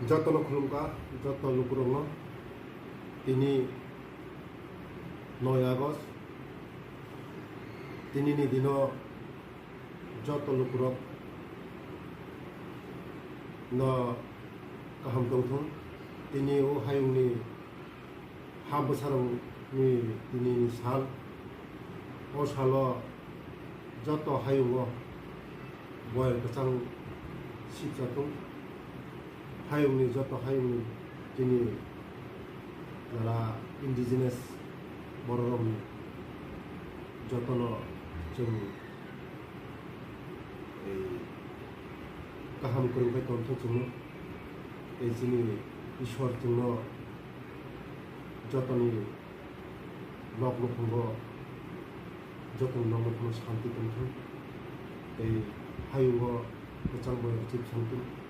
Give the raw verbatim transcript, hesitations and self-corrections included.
Jotono khulumkha, joto lukurokno. Tini noi August, tinini dino joto lukurok no kaham tongthung. Tini o hayungni ha bwsarokni tinini sal. O salo joto hayungo boyar kwchang sipchatung. Hayungni joto hayungni tini jara indigenous bororokni jotono chwng, ei, kaham kwrwngkhe tongthung chwngno. Tei chini Ishwar chwngno jotoni nok nokhango jotoni nok nokhango santi tongthung. Tei hayungo kwchang boyar chip santi.